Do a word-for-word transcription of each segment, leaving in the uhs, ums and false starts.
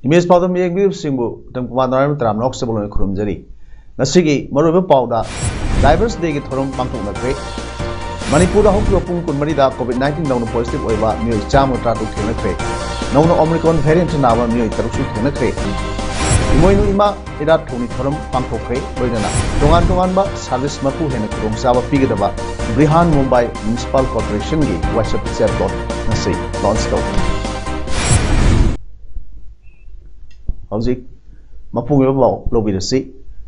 Image ꯄꯥꯎꯗꯝ ꯌꯦꯡꯕꯤꯔꯤꯕꯁꯤꯡꯕꯨ Uttam Kumar Narayan ꯇꯔꯥꯝꯅ ꯑꯣꯛꯆꯕ ꯂꯣꯏꯅ ꯈꯨꯔꯨꯝꯖꯔꯤ꯫ ꯉꯁꯤꯒꯤ ꯃꯔꯨꯑꯣꯏꯕ ꯄꯥꯎꯗ, Drivers Day ꯒꯤ ꯊꯧꯔꯝ ꯄꯥꯡꯊꯣꯛꯅꯈ꯭ꯔꯦ꯫ ꯃꯅꯤꯄꯨꯔꯗ ꯍꯧꯈꯤꯕ ꯄꯨꯡ ꯀꯨꯟꯃꯔꯤꯗ COVID nineteen ꯅꯧꯅ positive ꯑꯣꯏꯕ ꯃꯤꯑꯣꯏ ꯆꯥꯝꯃ ꯇꯔꯥꯇꯔꯨꯛ ꯊꯦꯡꯅꯈ꯭ꯔꯦ꯫ ꯅꯧꯅ Omicron variant ꯅꯥꯕ ꯃꯤꯑꯣꯏ ꯇꯔꯨꯛꯁꯨ ꯊꯦꯡꯅꯈ꯭ꯔꯦ꯫ ꯏꯃꯣꯏꯅꯨ ꯏꯃꯥ ꯏꯔꯥꯠ ꯊꯧꯅꯤ ꯊꯧꯔꯝ ꯄꯥꯡꯊꯣꯛꯈ꯭ꯔꯦ꯫ ꯂꯣꯏꯅꯅ ꯇꯣꯉꯥꯟ ꯇꯣꯉꯥꯟꯕ service ꯃꯔꯐꯨ ꯍꯦꯟꯅ ꯈꯨꯗꯣꯡꯆꯥꯕ ꯄꯤꯒꯗꯕ Brihan Mumbai Municipal Corporation ꯒꯤ WhatsApp chatbot ꯉꯁꯤ launch ꯇꯧꯈ꯭ꯔꯦ꯫ ꯍꯧꯖꯤꯛ ꯃꯄꯨꯡ ꯑꯣꯏꯕ ꯄꯥꯎ ꯂꯧꯕꯤꯔꯁꯤ꯫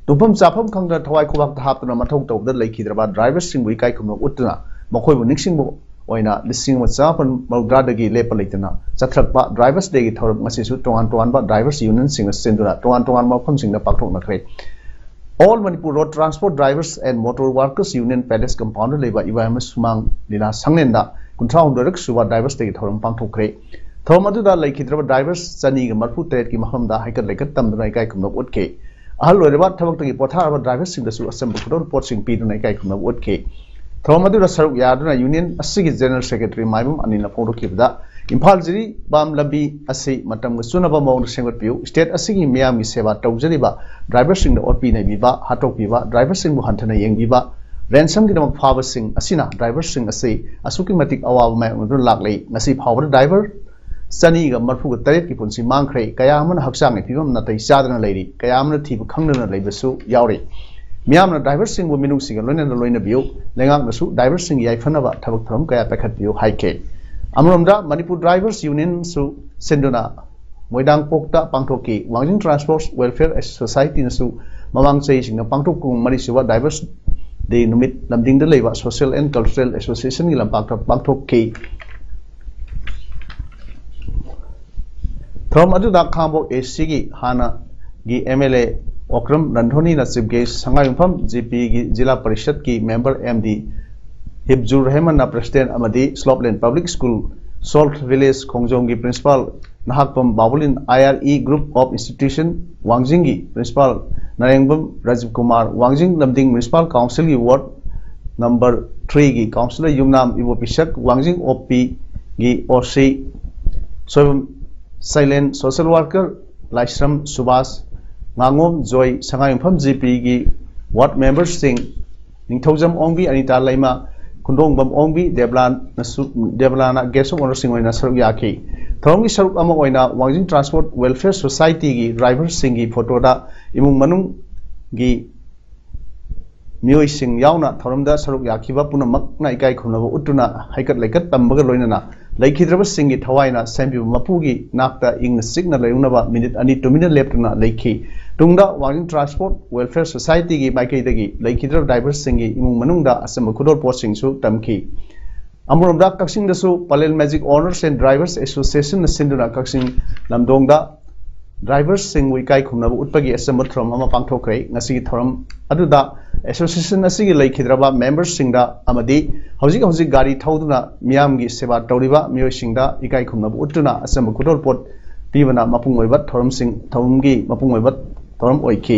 ꯇꯨꯝꯐꯝ ꯆꯥꯐꯝ ꯈꯪꯗꯅ ꯊꯋꯥꯏ ꯈꯨꯕꯥꯛꯇ ꯍꯥꯞꯇꯨꯅ ꯃꯊꯧ ꯇꯧꯕꯗ ꯂꯩꯈꯤꯗ꯭ꯔꯕ driver ꯁꯤꯡꯕꯨ ꯏꯀꯥꯏ ꯈꯨꯝꯅꯕ ꯎꯠꯇꯨꯅ ꯃꯈꯣꯏꯕꯨ ꯅꯤꯡꯁꯤꯡꯕ ꯑꯣꯏꯅ ꯂꯤꯁꯤꯡ ꯑꯃ ꯆꯃꯥꯄꯟ ꯃꯧꯗ꯭ꯔꯥꯗꯒꯤ ꯂꯦꯞꯄ ꯂꯩꯇꯅ ꯆꯠꯊꯔꯛꯄ Drivers Day ꯒꯤ ꯊꯧꯔꯝ ꯉꯁꯤꯁꯨ ꯇꯣꯉꯥꯟ ꯇꯣꯉꯥꯟꯕ drivers union ꯁꯤꯡꯅ ꯁꯤꯟꯗꯨꯅ ꯇꯣꯉꯥꯟ ꯇꯣꯉꯥꯟꯕ ꯃꯐꯝꯁꯤꯡꯗ ꯄꯥꯡꯊꯣꯛꯅꯈ꯭ꯔꯦ꯫ All Manipur Road Transport Drivers and Motor Workers Union Palace Compound ꯗ ꯂꯩꯕ ꯏꯕꯥꯏꯃ ꯁꯨꯃꯥꯡ ꯂꯤꯂꯥ ꯁꯪꯂꯦꯟꯗ ꯀꯨꯟꯊ꯭ꯔꯥ ꯍꯨꯝꯗꯣꯏꯔꯛ ꯁꯨꯕ Drivers Day ꯒꯤ ꯊꯧꯔꯝ ꯄꯥꯡꯊꯣꯛꯈ꯭ꯔꯦ꯫ ꯊꯧꯔꯝ ꯑꯗꯨꯗ ꯂꯩꯈꯤꯗ꯭ꯔꯕ drivers ꯆꯅꯤꯒ ꯃꯔꯐꯨ ꯇꯔꯦꯠꯀꯤ ꯃꯐꯝꯗ ꯍꯩꯀꯠ ꯂꯩꯀꯠ ꯇꯝꯗꯨꯅ ꯏꯀꯥꯏ ꯈꯨꯝꯅꯕ ꯎꯠꯈꯤ꯫ ꯑꯍꯜ ꯑꯣꯏꯔꯕ ꯊꯕꯛꯇꯒꯤ ꯄꯣꯊꯥꯔꯕ driver ꯁꯤꯡꯗꯁꯨ ꯑꯆꯝꯕ ꯈꯨꯗꯣꯜ ꯄꯣꯠꯁꯤꯡ ꯄꯤꯗꯨꯅ ꯏꯀꯥꯏ ꯈꯨꯝꯅꯕ ꯎꯠꯈꯤ꯫ ꯊꯧꯔꯝ ꯑꯗꯨꯗ ꯁꯔꯨꯛ ꯌꯥꯗꯨꯅ union ꯑꯁꯤꯒꯤ General Secretary ꯃꯥꯏꯕꯝ ꯑꯅꯤꯜꯅ ꯐꯣꯡꯗꯣꯛꯈꯤꯕꯗ, ꯏꯝꯐꯥꯜ ꯖꯤꯔꯤꯕꯥꯝ ꯂꯝꯕꯤ ꯑꯁꯤ ꯃꯇꯝꯒ ꯆꯨꯅꯕ ꯃꯑꯣꯡꯗ ꯁꯦꯝꯒꯠꯄꯤꯌꯨ, state ꯑꯁꯤꯒꯤ ꯃꯤꯌꯥꯝꯒꯤ ꯁꯦꯕꯥ ꯇꯧꯖꯔꯤꯕ driver ꯁꯤꯡꯗ ꯑꯣꯠꯄꯤ ꯅꯩꯕꯤꯕ, ꯍꯥꯠꯇꯣꯛꯄꯤꯕ, driver ꯁꯤꯡꯕꯨ ꯍꯟꯊꯅ ꯌꯦꯡꯕꯤꯕ, ransom ꯒꯤꯗꯃꯛ ꯐꯥꯕꯁꯤꯡ ꯑꯁꯤꯅ driver ꯁꯤꯡ ꯑꯁꯤ ꯑꯁꯨꯛꯀꯤ ꯃꯇꯤꯛ ꯑꯋꯥꯕ ꯃꯥꯌꯣꯛꯅꯗꯨꯅ ꯂꯥꯛꯂꯤ꯫ ꯉꯁꯤ ꯐꯥꯎꯕꯗ driver ꯆꯅꯤꯒ ꯃꯔꯐꯨꯒ ꯇꯔꯦꯠꯀꯤ ꯄꯨꯟꯁꯤ ꯃꯥꯡꯈ꯭ꯔꯦ꯫ ꯀꯌꯥ ꯑꯃꯅ ꯍꯛꯆꯥꯡꯒꯤ ꯐꯤꯕꯝ ꯅꯥꯇꯩ ꯆꯥꯗꯅ ꯂꯩꯔꯤ꯫ ꯀꯌꯥ ꯑꯃꯅ ꯊꯤꯕ ꯈꯪꯗꯅ ꯂꯩꯕꯁꯨ ꯌꯥꯎꯔꯤ꯫ ꯃꯤꯌꯥꯝꯅ driver ꯁꯤꯡꯕꯨ ꯃꯤꯅꯨꯡꯁꯤꯒ ꯂꯣꯏꯅꯅ ꯂꯣꯏꯅꯕꯤꯌꯨ꯫ ꯂꯩꯉꯥꯛꯅꯁꯨ driver ꯁꯤꯡꯒꯤ ꯌꯥꯏꯐꯅꯕ ꯊꯕꯛ ꯊꯧꯔꯝ ꯀꯌꯥ ꯄꯥꯏꯈꯠꯄꯤꯌꯨ ꯍꯥꯏꯈꯤ꯫ ꯑꯃꯔꯣꯝꯗ, ꯃꯅꯤꯄꯨꯔ Drivers Union ꯁꯨ ꯁꯤꯟꯗꯨꯅ ꯃꯣꯏꯔꯥꯡꯄꯣꯛꯇ ꯄꯥꯡꯊꯣꯛꯈꯤ꯫ ꯋꯥꯡꯖꯤꯡ Transport Welfare Society ꯅꯁꯨ ꯃꯃꯥꯡ ꯆꯍꯤꯁꯤꯡꯗ ꯄꯥꯡꯊꯣꯛꯈꯤꯕ ꯃꯔꯤꯁꯨꯕ Drivers Day ꯅꯨꯃꯤꯠ ꯂꯝꯗꯤꯡꯗ ꯂꯩꯕ Social and Cultural Association ꯒꯤ ꯂꯝꯄꯥꯛꯇ ꯄꯥꯡꯊꯣꯛꯈꯤ꯫ ꯊꯧꯔꯝ ꯑꯗꯨꯗ ꯈꯥꯡꯉꯕꯣꯛ ꯑꯦ ꯁꯤꯒꯤ ꯍꯥꯟꯅꯒꯤ ꯑꯦꯝ ꯑꯦꯜ ꯑꯦ ꯑꯣꯀ꯭ꯔꯝ ꯔꯟꯙꯣꯅꯤꯅ ꯆꯤꯐ ꯒꯦꯁ, ꯁꯉꯥꯏꯌꯨꯝꯐꯝ ꯖꯤ ꯄꯤꯒꯤ ꯖꯤꯂꯥ ꯄꯔꯤꯁꯠꯀꯤ ꯃꯦꯝꯕꯔ ꯑꯦꯝ ꯗꯤ ꯍꯤꯞꯖꯨꯔ ꯔꯍꯃꯟꯅ ꯄ꯭ꯔꯁꯤꯗꯦꯟꯠ ꯑꯃꯗꯤ ꯁ꯭ꯂꯣꯞꯂꯦꯟ ꯄꯕ꯭ꯂꯤꯛ ꯁ꯭ꯀꯨꯜ, ꯁꯣꯜꯠ ꯚꯤꯂꯦꯖ ꯈꯣꯡꯖꯣꯝꯒꯤ principal Nahakpam Babulin, I R E group of institution ꯋꯥꯡꯖꯤꯡꯒꯤ ꯄ꯭ꯔꯤꯟꯁꯤꯄꯥꯜ ꯅꯔꯦꯡꯕꯝ ꯔꯥꯖꯤꯕ ꯀꯨꯃꯥꯔ, ꯋꯥꯡꯖꯤꯡ ꯂꯝꯗꯤꯡ ꯃ꯭ꯌꯨꯅꯤꯁꯤꯄꯥꯜ ꯀꯥꯎꯟꯁꯤꯜꯒꯤ ꯋꯥꯔꯗ ꯅꯝꯕꯔ ꯊ꯭ꯔꯤꯒꯤ ꯀꯥꯎꯟꯁꯤꯂꯔ ꯌꯨꯝꯅꯥꯝ ꯏꯕꯣ ꯄꯤꯁꯛ, ꯋꯥꯡꯖꯤꯡ ꯑꯣ ꯄꯤꯒꯤ ꯑꯣ ꯁꯤ ꯁꯣꯏꯕꯝ ꯁꯩꯂꯦꯟ, ꯁꯣꯁꯦꯜ ꯋꯥꯔꯀꯔ ꯂꯥꯏꯁ꯭ꯔꯝ ꯁꯨꯕꯥꯁ, ꯉꯥꯉꯣꯝ ꯖꯣꯏ, ꯁꯉꯥꯏꯌꯨꯝꯐꯝ ꯖꯤ ꯄꯤꯒꯤ ꯋꯥꯔꯗ ꯃꯦꯝꯕꯔꯁꯤꯡ ꯅꯤꯡꯊꯧꯖꯝ ꯑꯣꯡꯕꯤ, ꯑꯅꯤꯇꯥ ꯂꯩꯃ, ꯈꯨꯟꯗꯣꯡꯕꯝ ꯑꯣꯡꯕꯤ, ꯗꯦꯕꯂꯥꯅꯁꯨ, ꯗꯦꯕꯂꯥꯅ ꯒꯦꯁ ꯑꯣꯐ ꯑꯣꯅꯔꯁꯤꯡ ꯑꯣꯏꯅ ꯁꯔꯨꯛ ꯌꯥꯈꯤ꯫ ꯊꯧꯔꯝꯒꯤ ꯁꯔꯨꯛ ꯑꯃ ꯑꯣꯏꯅ ꯋꯥꯡꯖꯤꯡ ꯇ꯭ꯔꯥꯟꯁꯄꯣꯔꯠ ꯋꯦꯜꯐꯤꯌꯔ ꯁꯣꯁꯥꯏꯇꯤꯒꯤ ꯗ꯭ꯔꯥꯏꯚꯔꯁꯤꯡꯒꯤ ꯐꯣꯇꯣꯗ ꯏꯃꯨꯡ ꯃꯅꯨꯡꯒꯤ ꯃꯤꯑꯣꯏꯁꯤꯡ ꯌꯥꯎꯅ ꯊꯧꯔꯝꯗ ꯁꯔꯨꯛ ꯌꯥꯈꯤꯕ ꯄꯨꯝꯅꯃꯛꯅ ꯏꯀꯥꯏ ꯈꯨꯝꯅꯕ ꯎꯠꯇꯨꯅ ꯍꯩꯀꯠ ꯂꯩꯀꯠ ꯇꯝꯕꯒ ꯂꯣꯏꯅꯅ ꯂꯩꯈꯤꯗ꯭ꯔꯕꯁꯤꯡꯒꯤ ꯊꯋꯥꯏꯅ ꯁꯦꯝꯕꯤꯕ ꯃꯄꯨꯒꯤ ꯅꯥꯛꯇ ꯏꯪꯅ ꯆꯤꯛꯅ ꯂꯩꯔꯨꯅꯕ ꯃꯤꯅꯤꯠ ꯑꯅꯤ ꯇꯨꯃꯤꯟꯅ ꯂꯦꯞꯇꯨꯅ ꯂꯩꯈꯤ꯫ ꯇꯨꯡꯗ ꯋꯥꯡꯖꯤꯡ ꯇ꯭ꯔꯥꯟꯁꯄꯣꯔꯠ ꯋꯦꯜꯐꯤꯌꯔ ꯁꯣꯁꯥꯏꯇꯤꯒꯤ ꯃꯥꯏꯀꯩꯗꯒꯤ ꯂꯩꯈꯤꯗ꯭ꯔꯕ ꯗ꯭ꯔꯥꯏꯚꯔꯁꯤꯡꯒꯤ ꯏꯃꯨꯡ ꯃꯅꯨꯡꯗ ꯑꯆꯝꯕ ꯈꯨꯗꯣꯜ ꯄꯣꯠꯁꯤꯡꯁꯨ ꯇꯝꯈꯤ꯫ ꯑꯃꯔꯣꯝꯗ ꯀꯛꯆꯤꯡꯗꯁꯨ Pallel magic owners and drivers ꯑꯦꯁꯣꯁꯤꯌꯦꯁꯟꯅ ꯁꯤꯟꯗꯨꯅ ꯀꯛꯆꯤꯡ ꯂꯝꯗꯣꯡꯗ ꯗ꯭ꯔꯥꯏꯚꯔꯁꯤꯡꯕꯨ ꯏꯀꯥꯏ ꯈꯨꯝꯅꯕ ꯎꯠꯄꯒꯤ ꯑꯆꯝꯕ ꯊꯧꯔꯝ ꯑꯃ ꯄꯥꯡꯊꯣꯛꯈ꯭ꯔꯦ꯫ ꯉꯁꯤꯒꯤ ꯊꯧꯔꯝ ꯑꯗꯨꯗ ꯑꯦꯁꯣꯁꯤꯌꯦꯁꯟ ꯑꯁꯤꯒꯤ ꯂꯩꯈꯤꯗ꯭ꯔꯕ ꯃꯦꯝꯕꯔꯁꯤꯡꯗ ꯑꯃꯗꯤ ꯍꯧꯖꯤꯛ ꯍꯧꯖꯤꯛ ꯒꯥꯔꯤ ꯊꯧꯗꯨꯅ ꯃꯤꯌꯥꯝꯒꯤ ꯁꯦꯕꯥ ꯇꯧꯔꯤꯕ ꯃꯤꯑꯣꯏꯁꯤꯡꯗ ꯏꯀꯥꯏ ꯈꯨꯝꯅꯕ ꯎꯠꯇꯨꯅ ꯑꯆꯝꯕ ꯈꯨꯗꯣꯜꯄꯣꯠ ꯄꯤꯕꯅ ꯃꯄꯨꯡ ꯑꯣꯏꯕ ꯊꯧꯔꯝꯁꯤꯡ, ꯊꯧꯔꯝꯒꯤ ꯃꯄꯨꯡ ꯑꯣꯏꯕ ꯊꯧꯔꯝ ꯑꯣꯏꯈꯤ꯫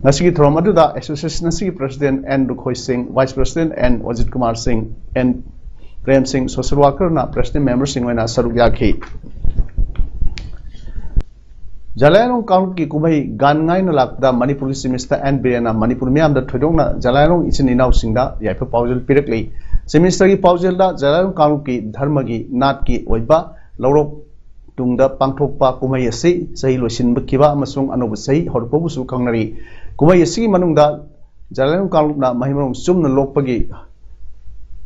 ꯉꯁꯤꯒꯤ ꯊꯧꯔꯝ ꯑꯗꯨꯗ ꯑꯦꯁꯣꯁꯤꯌꯦꯁꯟ ꯑꯁꯤꯒꯤ ꯄ꯭ꯔꯁꯤꯗꯦꯟꯠ ꯑꯦꯟ ꯔꯨꯈꯣꯏ ꯁꯤꯡ, ꯚꯥꯏꯁ ꯄ꯭ꯔꯁꯤꯗꯦꯟꯠ ꯑꯦꯟ ꯑꯣꯖꯤꯠ ꯀꯨꯃꯥꯔ ꯁꯤꯡ, ꯑꯦꯟ ꯄ꯭ꯔꯦꯝ ꯁꯤꯡ, ꯁꯣꯁꯦꯜ ꯋꯥꯔꯀꯔꯅ ꯄ꯭ꯔꯁꯤꯗꯦꯟꯠ ꯃꯦꯝꯕꯔꯁꯤꯡ ꯑꯣꯏꯅ ꯁꯔꯨꯛ ꯌꯥꯈꯤ꯫ ꯖꯂꯥꯏꯔꯣꯡ ꯀꯥꯡꯂꯨꯞꯀꯤ ꯀꯨꯝꯍꯩ ꯒꯥꯟ ꯉꯥꯏꯅ ꯂꯥꯛꯄꯗ ꯃꯅꯤꯄꯨꯔꯒꯤ ꯆꯤꯐ ꯃꯤꯅꯤꯁꯇꯔ ꯑꯦꯟ ꯕꯤꯔꯦꯟꯅ ꯃꯅꯤꯄꯨꯔ ꯃꯤꯌꯥꯝꯗ ꯊꯣꯏꯗꯣꯛꯅ ꯖꯂꯥꯏꯔꯣꯡ ꯏꯆꯤꯟ ꯏꯅꯥꯎꯁꯤꯡꯗ ꯌꯥꯏꯐ ꯄꯥꯎꯖꯦꯜ ꯄꯤꯔꯛꯂꯤ꯫ ꯆꯤꯐ ꯃꯤꯅꯤꯁꯇꯔꯒꯤ ꯄꯥꯎꯖꯦꯜꯗ ꯖꯂꯥꯏꯔꯣꯡ ꯀꯥꯡꯂꯨꯞꯀꯤ ꯙꯔꯃꯒꯤ, ꯅꯥꯠꯀꯤ ꯑꯣꯏꯕ ꯂꯧꯔꯣꯛ ꯇꯨꯡꯗ ꯄꯥꯡꯊꯣꯛꯄ ꯀꯨꯝꯍꯩ ꯑꯁꯤ ꯆꯍꯤ ꯂꯣꯏꯁꯤꯟꯈꯤꯕ ꯑꯃꯁꯨꯡ ꯑꯅꯧꯕ ꯆꯍꯤ ꯍꯧꯔꯛꯄꯕꯨꯁꯨ ꯈꯪꯅꯔꯤ꯫ ꯀꯨꯝꯍꯩ ꯑꯁꯤꯒꯤ ꯃꯅꯨꯡꯗ ꯖꯂꯥꯏꯔꯣꯡ ꯀꯥꯡꯂꯨꯞꯅ ꯃꯍꯩ ꯃꯔꯣꯡ ꯆꯨꯝꯅ ꯂꯣꯛꯄꯒꯤ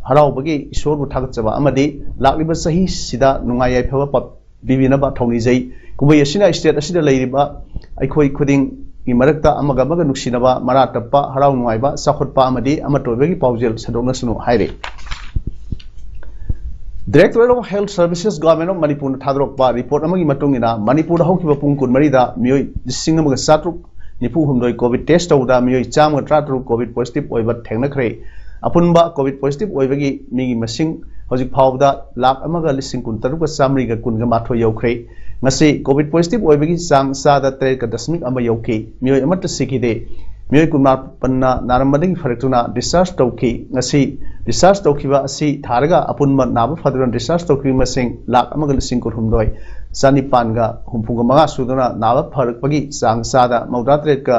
ꯍꯔꯥꯎꯕꯒꯤ ꯏꯁꯣꯔꯕꯨ ꯊꯥꯒꯠꯆꯕ ꯑꯃꯗꯤ ꯂꯥꯛꯂꯤꯕ ꯆꯍꯤꯁꯤꯗ ꯅꯨꯡꯉꯥꯏ ꯌꯥꯏꯐꯕ ꯄ-, ꯄꯤꯕꯤꯅꯕ ꯊꯧꯅꯤꯖꯩ꯫ ꯀꯨꯝꯍꯩ ꯑꯁꯤꯅ ꯁ꯭ꯇꯦꯠ ꯑꯁꯤꯗ ꯂꯩꯔꯤꯕ ꯑꯩꯈꯣꯏ ꯈꯨꯗꯤꯡꯒꯤ ꯃꯔꯛꯇ ꯑꯃꯒ ꯑꯃꯒ ꯅꯨꯡꯁꯤꯅꯕ, ꯃꯔꯥ ꯇꯞꯄ, ꯍꯔꯥꯎ ꯅꯨꯡꯉꯥꯏꯕ, ꯆꯥꯎꯈꯠꯄ ꯑꯃꯗꯤ ꯑꯃꯠꯇ ꯑꯣꯏꯕꯒꯤ ꯄꯥꯎꯖꯦꯜ ꯁꯟꯗꯣꯛꯅꯁꯅꯨ ꯍꯥꯏꯔꯤ꯫ Directorate of Health Services, Government of ꯃꯅꯤꯄꯨꯔꯅ ꯊꯥꯗꯣꯔꯛꯄ ꯔꯤꯄꯣꯔꯠ ꯑꯃꯒꯤ ꯃꯇꯨꯡ ꯏꯟꯅ, ꯃꯅꯤꯄꯨꯔꯗ ꯍꯧꯈꯤꯕ ꯄꯨꯡ ꯀꯨꯟꯃꯔꯤꯗ ꯃꯤꯑꯣꯏ ꯂꯤꯁꯤꯡ ꯑꯃꯒ ꯆꯥꯇ꯭ꯔꯨꯛ ꯅꯤꯐꯨ ꯍꯨꯝꯗꯣꯏ ꯀꯣꯚꯤꯗ ꯇꯦꯁ ꯇꯧꯕꯗ ꯃꯤꯑꯣꯏ ꯆꯥꯝꯃꯒ ꯇꯔꯥꯇꯔꯨꯛ ꯀꯣꯚꯤꯗ ꯄꯣꯖꯤꯇꯤꯚ ꯑꯣꯏꯕ ꯊꯦꯡꯅꯈ꯭ꯔꯦ꯫ ꯑꯄꯨꯟꯕ ꯀꯣꯚꯤꯗ ꯄꯣꯖꯤꯇꯤꯚ ꯑꯣꯏꯕꯒꯤ ꯃꯤꯒꯤ ꯃꯁꯤꯡ ꯍꯧꯖꯤꯛ ꯐꯥꯎꯕꯗ ꯂꯥꯈ ꯑꯃꯒ ꯂꯤꯁꯤꯡ ꯀꯨꯟꯇꯔꯨꯛꯀ ꯆꯥꯃꯔꯤꯒ ꯀꯨꯟꯒ ꯃꯥꯊꯣꯏ ꯌꯧꯈ꯭ꯔꯦ꯫ ꯉꯁꯤ ꯀꯣꯚꯤꯗ ꯄꯣꯖꯤꯇꯤꯚ ꯑꯣꯏꯕꯒꯤ ꯆꯥꯡ ꯆꯥꯗ ꯇꯔꯦꯠꯀ ꯗꯁꯃꯤꯛ ꯑꯃ ꯌꯧꯈꯤ꯫ ꯃꯤꯑꯣꯏ ꯑꯃꯠꯇ ꯁꯤꯈꯤꯗꯦ꯫ ꯃꯤꯑꯣꯏ ꯀꯨꯟꯃꯥꯄꯟꯅ ꯅꯥꯔꯝꯕꯗꯒꯤ ꯐꯔꯛꯇꯨꯅ ꯗꯤꯁꯆꯥꯔꯖ ꯇꯧꯈꯤ꯫ ꯉꯁꯤ ꯗꯤꯁꯆꯥꯔꯖ ꯇꯧꯈꯤꯕ ꯑꯁꯤ ꯊꯥꯔꯒ ꯑꯄꯨꯟꯕ ꯅꯥꯕ ꯐꯗꯨꯅ ꯗꯤꯁꯆꯥꯔꯖ ꯇꯧꯈꯤꯕ ꯃꯁꯤꯡ ꯂꯥꯈ ꯑꯃꯒ ꯂꯤꯁꯤꯡ ꯀꯨꯟꯍꯨꯝꯗꯣꯏ ꯆꯅꯤꯄꯥꯟꯒ ꯍꯨꯝꯐꯨꯒ ꯃꯉꯥ ꯁꯨꯗꯨꯅ ꯅꯥꯕ ꯐꯔꯛꯄꯒꯤ ꯆꯥꯡ ꯆꯥꯗ ꯃꯧꯗ꯭ꯔꯥ ꯇꯔꯦꯠꯀ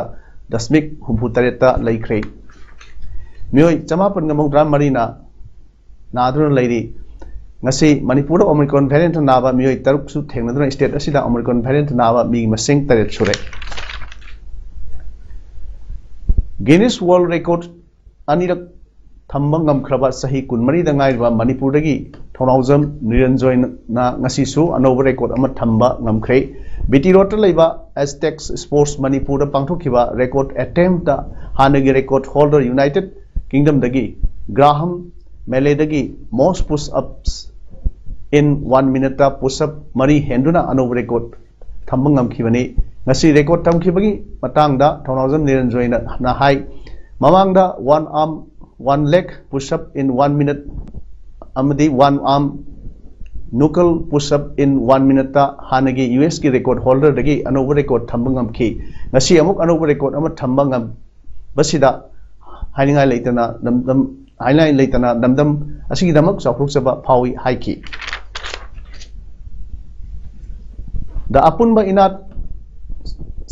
ꯗꯁꯃꯤꯛ ꯍꯨꯝꯐꯨ ꯇꯔꯦꯠꯇ ꯂꯩꯈ꯭ꯔꯦ꯫ ꯃꯤꯑꯣꯏ ꯆꯃꯥꯄꯟꯒ ꯃꯧꯗ꯭ꯔꯥ ꯃꯔꯤꯅ ꯅꯥꯗꯨꯅ ꯂꯩꯔꯤ꯫ ꯉꯁꯤ ꯃꯅꯤꯄꯨꯔꯗ Omicron variant ꯅꯥꯕ ꯃꯤꯑꯣꯏ ꯇꯔꯨꯛꯁꯨ ꯊꯦꯡꯅꯗꯨꯅ state ꯑꯁꯤꯗ Omicron variant ꯅꯥꯕ ꯃꯤꯒꯤ ꯃꯁꯤꯡ ꯇꯔꯦꯠ ꯁꯨꯔꯦ꯫ Guinness World Record ꯑꯅꯤꯔꯛ ꯊꯝꯕ ꯉꯝꯈ꯭ꯔꯕ ꯆꯍꯤ ꯀꯨꯟꯃꯔꯤꯗ ꯉꯥꯏꯔꯤꯕ ꯃꯅꯤꯄꯨꯔꯗꯒꯤ ꯊꯧꯅꯥꯎꯖꯝ ꯅꯤꯔꯟꯖꯣꯏꯅ ꯉꯁꯤꯁꯨ ꯑꯅꯧꯕ ꯔꯦꯀꯣꯔꯗ ꯑꯃ ꯊꯝꯕ ꯉꯝꯈ꯭ꯔꯦ꯫ ꯕꯤ ꯇꯤ ꯔꯣꯗꯇ ꯂꯩꯕ ꯑꯦꯖꯇꯦꯛ ꯁ꯭ꯄꯣꯔꯠꯁ ꯃꯅꯤꯄꯨꯔꯗ ꯄꯥꯡꯊꯣꯛꯈꯤꯕ ꯔꯦꯀꯣꯔꯗ ꯑꯦꯇꯦꯝꯞꯇ ꯍꯥꯟꯅꯒꯤ ꯔꯦꯀꯣꯔꯗ ꯍꯣꯜꯗꯔ ꯌꯨꯅꯥꯏꯇꯦꯗ ꯀꯤꯡꯗꯝꯗꯒꯤ ꯒ꯭ꯔꯥꯍꯝ ꯃꯦꯂꯦꯗꯒꯤ most push ups in one minuteꯇ ꯄꯨꯁ ꯑꯞ ꯃꯔꯤ ꯍꯦꯟꯗꯨꯅ ꯑꯅꯧꯕ ꯔꯦꯀꯣꯔꯗ ꯊꯝꯕ ꯉꯝꯈꯤꯕꯅꯤ꯫ ꯉꯁꯤ ꯔꯦꯀꯣꯔꯗ ꯊꯝꯈꯤꯕꯒꯤ ꯃꯇꯥꯡꯗ ꯊꯧꯅꯥꯎꯖꯝ ꯅꯤꯔꯟꯖꯣꯏꯅ ꯍꯥꯏ, ꯃꯃꯥꯡꯗ one arm, one leg push up in one minute ꯑꯃꯗꯤ one arm knuckle push up in one minuteꯇ ꯍꯥꯟꯅꯒꯤ ꯌꯨ ꯑꯦꯁꯀꯤ ꯔꯦꯀꯣꯔꯗ ꯍꯣꯜꯗꯔꯗꯒꯤ ꯑꯅꯧꯕ ꯔꯦꯀꯣꯔꯗ ꯊꯝꯕ ꯉꯝꯈꯤ꯫ ꯉꯁꯤ ꯑꯃꯨꯛ ꯑꯅꯧꯕ ꯔꯦꯀꯣꯔꯗ ꯑꯃ ꯊꯝꯕ ꯉꯝꯕꯁꯤꯗ ꯍꯥꯏꯅꯤꯡꯉꯥꯏ ꯂꯩꯇꯅ ꯂꯝꯗꯝ ꯍꯥꯏꯅꯤꯡꯉꯥꯏ ꯂꯩꯇꯅ ꯂꯝꯗꯝ ꯑꯁꯤꯒꯤꯗꯃꯛ ꯆꯥꯎꯊꯣꯛꯆꯕ ꯐꯥꯎꯏ ꯍꯥꯏꯈꯤ꯫ ꯗ ꯑꯄꯨꯟꯕ ꯏꯅꯥꯠ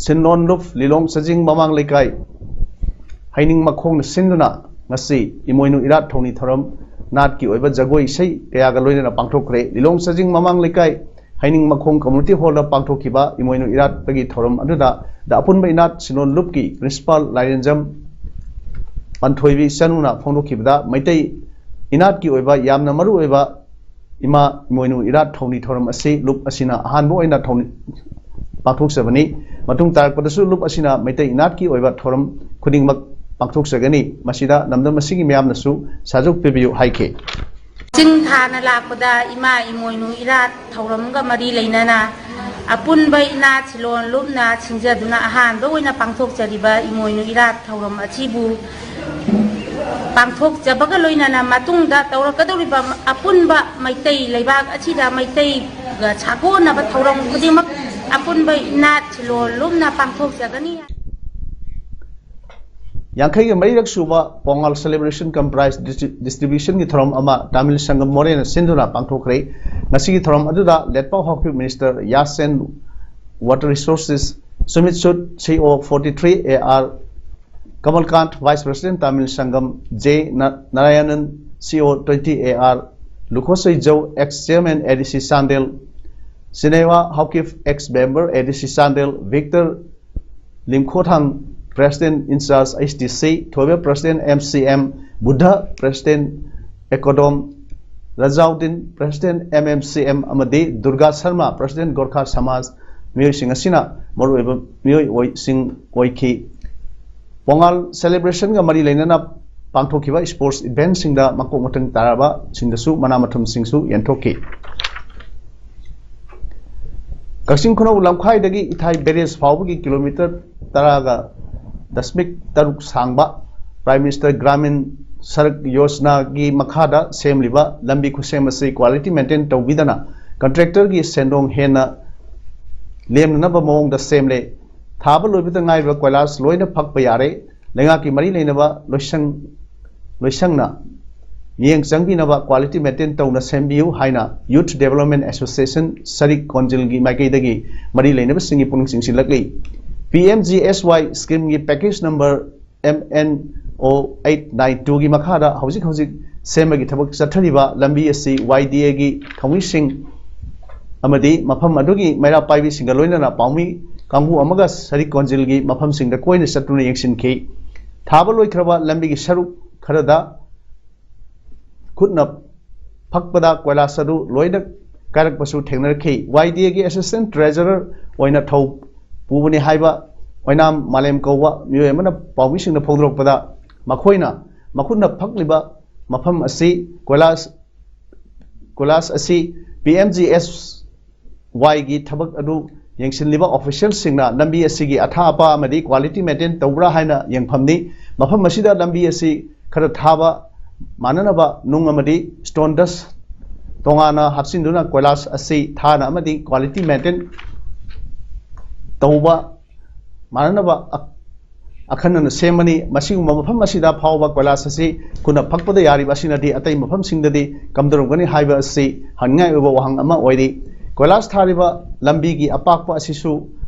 ꯁꯤꯟꯂꯣꯟ ꯂꯨꯞ ꯂꯤꯂꯣꯡ ꯆꯥꯖꯤꯡ ꯃꯃꯥꯡ ꯂꯩꯀꯥꯏ ꯍꯩꯅꯤꯡ ꯃꯈꯣꯡꯅ ꯁꯤꯟꯗꯨꯅ ꯉꯁꯤ ꯏꯃꯣꯏꯅꯨ ꯏꯔꯥꯠ ꯊꯧꯅꯤ ꯊꯧꯔꯝ ꯅꯥꯠꯀꯤ ꯑꯣꯏꯕ ꯖꯒꯣꯏ ꯏꯁꯩ ꯀꯌꯥꯒ ꯂꯣꯏꯅꯅ ꯄꯥꯡꯊꯣꯛꯈ꯭ꯔꯦ꯫ ꯂꯤꯂꯣꯡ ꯆꯥꯖꯤꯡ ꯃꯃꯥꯡ ꯂꯩꯀꯥꯏ ꯍꯩꯅꯤꯡ ꯃꯈꯣꯡ ꯀꯝꯃ꯭ꯌꯨꯅꯤꯇꯤ ꯍꯣꯜꯗ ꯄꯥꯡꯊꯣꯛꯈꯤꯕ ꯏꯃꯣꯏꯅꯨ ꯏꯔꯥꯠꯄꯒꯤ ꯊꯧꯔꯝ ꯑꯗꯨꯗ ꯗ ꯑꯄꯨꯟꯕ ꯏꯅꯥꯠ ꯁꯤꯟꯂꯣꯟ ꯂꯨꯞꯀꯤ ꯄ꯭ꯔꯤꯟꯁꯤꯄꯥꯜ ꯂꯥꯏꯔꯦꯟꯖꯝ ꯄꯥꯟꯊꯣꯏꯕꯤ ꯆꯅꯨꯅ ꯐꯣꯡꯗꯣꯛꯈꯤꯕꯗ, ꯃꯩꯇꯩ ꯏꯅꯥꯠꯀꯤ ꯑꯣꯏꯕ ꯌꯥꯝꯅ ꯃꯔꯨ ꯑꯣꯏꯕ ꯏꯃꯥ ꯏꯃꯣꯏꯅꯨ ꯏꯔꯥꯠ ꯊꯧꯅꯤ ꯊꯧꯔꯝ ꯑꯁꯤ ꯂꯨꯞ ꯑꯁꯤꯅ ꯑꯍꯥꯟꯕ ꯑꯣꯏꯅ ꯊꯧꯅꯤ ꯄꯥꯡꯊꯣꯛꯆꯕꯅꯤ꯫ ꯃꯇꯨꯡ ꯇꯥꯔꯛꯄꯗꯁꯨ ꯂꯨꯞ ꯑꯁꯤꯅ ꯃꯩꯇꯩ ꯏꯅꯥꯠꯀꯤ ꯑꯣꯏꯕ ꯊꯧꯔꯝ ꯈꯨꯗꯤꯡꯃꯛ ꯄꯥꯡꯊꯣꯛꯆꯒꯅꯤ꯫ ꯃꯁꯤꯗ ꯂꯝꯗꯝ ꯑꯁꯤꯒꯤ ꯃꯤꯌꯥꯝꯅꯁꯨ ꯁꯥꯖꯧ ꯄꯤꯕꯤꯌꯨ ꯍꯥꯏꯈꯤ꯫ ꯆꯤꯡ ꯊꯥꯅ ꯂꯥꯛꯄꯗ ꯏꯃꯥ ꯏꯃꯣꯏꯅꯨ ꯏꯔꯥꯠ ꯊꯧꯔꯝꯒ ꯃꯔꯤ ꯂꯩꯅꯅ ꯑꯄꯨꯟꯕ ꯏꯅꯥꯠ ꯁꯤꯂꯣꯟ ꯂꯨꯞꯅ ꯁꯤꯟꯖꯗꯨꯅ ꯑꯍꯥꯟꯕ ꯑꯣꯏꯅ ꯄꯥꯡꯊꯣꯛꯆꯔꯤꯕ ꯏꯃꯣꯏꯅꯨ ꯏꯔꯥꯠ ꯊꯧꯔꯝ ꯑꯁꯤꯕꯨ ꯄꯥꯡꯊꯣꯛꯆꯕꯒ ꯂꯣꯏꯅꯅ ꯃꯇꯨꯡꯗ ꯇꯧꯔꯛꯀꯗꯧꯔꯤꯕ ꯑꯄꯨꯟꯕ ꯃꯩꯇꯩ ꯂꯩꯕꯥꯛ ꯑꯁꯤꯗ ꯃꯩꯇꯩꯒ ꯁꯥꯒꯣꯟꯅꯕ ꯊꯧꯔꯝ ꯈꯨꯗꯤꯡꯃꯛ ꯑꯄꯨꯟꯕ ꯏꯅꯥꯠ ꯁꯤꯂꯣꯟ ꯂꯨꯞꯅ ꯄꯥꯡꯊꯣꯛꯆꯒꯅꯤ꯫ ꯌꯥꯡꯈꯩꯒ ꯃꯔꯤꯔꯛ ꯁꯨꯕ ꯄꯣꯉꯥꯜ celebration cum prize distribution ꯒꯤ ꯊꯧꯔꯝ ꯑꯃ ꯇꯥꯃꯤꯜ ꯁꯪꯒꯝ ꯃꯣꯔꯦꯅ ꯁꯤꯟꯗꯨꯅ ꯄꯥꯡꯊꯣꯛꯈ꯭ꯔꯦ꯫ ꯉꯁꯤꯒꯤ ꯊꯧꯔꯝ ꯑꯗꯨꯗ ꯂꯦꯠꯄꯥꯎ ꯍꯥꯎꯀꯤꯞ ꯃꯤꯅꯤꯁꯇꯔ ꯌꯥꯁ and water resources Sumit Sood, C O forty three A R Kamalkant, vice president Tamil Sangam J Narayanan, C O twenty A R Lukhoseizou, ex chairman A D C Chandel, Sinewa Haokip, ex member A D C Chandel, Victor Limkhothang, president incharge H D C, Thoiba, president M C M, Budha, president ꯑꯦꯀꯣꯗꯣꯝ, Rajauddin, president M M C M, ꯑꯃꯗꯤ Durga Sharma, president Gorkha ꯁꯃꯥꯖ, ꯃꯤꯑꯣꯏꯁꯤꯡ ꯑꯁꯤꯅ ꯃꯔꯨꯑꯣꯏꯕ ꯃꯤꯑꯣꯏꯁꯤꯡ ꯑꯣꯏꯈꯤ꯫ ꯄꯣꯉꯥꯜ celebration ꯒ ꯃꯔꯤ ꯂꯩꯅꯅ ꯄꯥꯡꯊꯣꯛꯈꯤꯕ sports event ꯁꯤꯡꯗ ꯃꯀꯣꯛ ꯃꯊꯪ ꯇꯥꯔꯕꯁꯤꯡꯗꯁꯨ ꯃꯅꯥ ꯃꯊꯨꯝꯁꯤꯡꯁꯨ ꯌꯦꯟꯊꯣꯛꯈꯤ꯫ ꯀꯛꯆꯤꯡ ꯈꯨꯅꯧ ꯂꯝꯈꯥꯏꯗꯒꯤ ꯏꯊꯥꯏ barrage ꯐꯥꯎꯕꯒꯤ ꯀꯤꯂꯣꯃꯤꯇꯔ ꯇꯔꯥꯒ ꯗꯁꯃꯤꯛ ꯇꯔꯨꯛ ꯁꯥꯡꯕ Prime Minister Gramin Sadak Yojana ꯒꯤ ꯃꯈꯥꯗ ꯁꯦꯝꯂꯤꯕ ꯂꯝꯕꯤ ꯈꯨꯁꯦꯝ ꯑꯁꯤ quality maintain ꯇꯧꯕꯤꯗꯅ contractor ꯒꯤ ꯁꯦꯟꯗꯣꯡ ꯍꯦꯟꯅ ꯂꯦꯝꯅꯅꯕ ꯃꯑꯣꯡꯗ ꯁꯦꯝꯂꯦ꯫ ꯊꯥꯕ ꯂꯣꯏꯕꯗ ꯉꯥꯏꯔꯤꯕ ꯀꯣꯏꯂꯥꯁ ꯂꯣꯏꯅ ꯐꯛꯄ ꯌꯥꯔꯦ꯫ ꯂꯩꯉꯥꯛꯀꯤ ꯃꯔꯤ ꯂꯩꯅꯕ ꯂꯣꯏꯁꯪ ꯂꯣꯏꯁꯪꯅ ꯃꯤꯠꯌꯦꯡ ꯆꯪꯕꯤꯅꯕ quality maintain ꯇꯧꯅ ꯁꯦꯝꯕꯤꯌꯨ ꯍꯥꯏꯅ Youth Development Association ꯁꯔꯤꯛ ꯀꯣꯟꯖꯤꯜꯒꯤ ꯃꯥꯏꯀꯩꯗꯒꯤ ꯃꯔꯤ ꯂꯩꯅꯕꯁꯤꯡꯒꯤ ꯄꯨꯛꯅꯤꯡ ꯆꯤꯡꯁꯤꯜꯂꯛꯂꯤ꯫ P M G S Y scheme ꯒꯤ package number M N O eight nine two ꯒꯤ ꯃꯈꯥꯗ ꯍꯧꯖꯤꯛ ꯍꯧꯖꯤꯛ ꯁꯦꯝꯕꯒꯤ ꯊꯕꯛ ꯆꯠꯊꯔꯤꯕ ꯂꯝꯕꯤ ꯑꯁꯤ Y D A ꯒꯤ ꯊꯧꯃꯤꯁꯤꯡ ꯑꯃꯗꯤ ꯃꯐꯝ ꯑꯗꯨꯒꯤ ꯃꯩꯔꯥ ꯄꯥꯏꯕꯤꯁꯤꯡꯒ ꯂꯣꯏꯅꯅ ꯄꯥꯎꯃꯤ ꯀꯥꯡꯕꯨ ꯑꯃꯒ ꯁꯔꯤꯛ ꯀꯣꯟꯖꯤꯜꯒꯤ ꯃꯐꯝꯁꯤꯡꯗ ꯀꯣꯏꯅ ꯆꯠꯇꯨꯅ ꯌꯦꯡꯁꯤꯟꯈꯤ꯫ ꯊꯥꯕ ꯂꯣꯏꯈ꯭ꯔꯕ ꯂꯝꯕꯤꯒꯤ ꯁꯔꯨꯛ ꯈꯔꯗ ꯈꯨꯠꯅ ꯐꯛꯄꯗ ꯀꯣꯏꯂꯥꯁ ꯑꯗꯨ ꯂꯣꯏꯅ ꯀꯥꯏꯔꯛꯄꯁꯨ ꯊꯦꯡꯅꯔꯛꯈꯤ꯫ Y D A ꯒꯤ assistant treasurer ꯑꯣꯏꯅ ꯊꯧ ꯄꯨꯕꯅꯤ ꯍꯥꯏꯕ ꯑꯣꯏꯅꯥꯝ ꯃꯥꯂꯦꯝ ꯀꯧꯕ ꯃꯤꯑꯣꯏ ꯑꯃꯅ ꯄꯥꯎꯃꯤꯁꯤꯡꯗ ꯐꯣꯡꯗꯣꯔꯛꯄꯗ, ꯃꯈꯣꯏꯅ ꯃꯈꯨꯠꯅ ꯐꯛꯂꯤꯕ ꯃꯐꯝ ꯑꯁꯤ ꯀꯣꯏꯂꯥꯁ ꯀꯣꯏꯂꯥꯁ ꯑꯁꯤ ꯄꯤ ꯑꯦꯝ ꯖꯤ ꯑꯦꯁ ꯋꯥꯏꯒꯤ ꯊꯕꯛ ꯑꯗꯨ ꯌꯦꯡꯁꯤꯜꯂꯤꯕ ꯑꯣꯐꯤꯁꯤꯌꯦꯜꯁꯤꯡꯅ ꯂꯝꯕꯤ ꯑꯁꯤꯒꯤ ꯑꯊꯥ ꯑꯄꯥ ꯑꯃꯗꯤ ꯀ꯭ꯋꯥꯂꯤꯇꯤ ꯃꯦꯟꯇꯦꯟ ꯇꯧꯕ꯭ꯔꯥ ꯍꯥꯏꯅ ꯌꯦꯡꯐꯝꯅꯤ꯫ ꯃꯐꯝ ꯑꯁꯤꯗ ꯂꯝꯕꯤ ꯑꯁꯤ ꯈꯔ ꯊꯥꯕ ꯃꯥꯟꯅꯅꯕ ꯅꯨꯡ ꯑꯃꯗꯤ ꯁ꯭ꯇꯣꯟ ꯗꯁ ꯇꯣꯉꯥꯟꯅ ꯍꯥꯞꯆꯤꯟꯗꯨꯅ ꯀꯣꯏꯂꯥꯁ ꯑꯁꯤ ꯊꯥꯅ ꯑꯃꯗꯤ ꯀ꯭ꯋꯥꯂꯤꯇꯤ ꯃꯦꯟꯇꯦꯟ ꯇꯧꯕ ꯃꯥꯟꯅꯅꯕ ꯑ-, ꯑꯈꯟꯅꯅ ꯁꯦꯝꯕꯅꯤ꯫ ꯃꯁꯤꯒꯨꯝꯕ ꯃꯐꯝ ꯑꯁꯤꯗ ꯐꯥꯎꯕ ꯀꯣꯏꯂꯥꯁ ꯑꯁꯤ ꯈꯨꯟꯅ ꯐꯛꯄꯗ ꯌꯥꯔꯤꯕ ꯑꯁꯤꯅꯗꯤ ꯑꯇꯩ ꯃꯐꯝꯁꯤꯡꯗꯗꯤ ꯀꯝꯗꯧꯔꯝꯒꯅꯤ ꯍꯥꯏꯕ ꯑꯁꯤ ꯍꯪꯅꯤꯡꯉꯥꯏ ꯑꯣꯏꯕ ꯋꯥꯍꯪ ꯑꯃ ꯑꯣꯏꯔꯤ꯫ ꯀꯣꯏꯂꯥꯁ ꯊꯥꯔꯤꯕ ꯂꯝꯕꯤꯒꯤ ꯑꯄꯥꯛꯄ ꯑꯁꯤꯁꯨ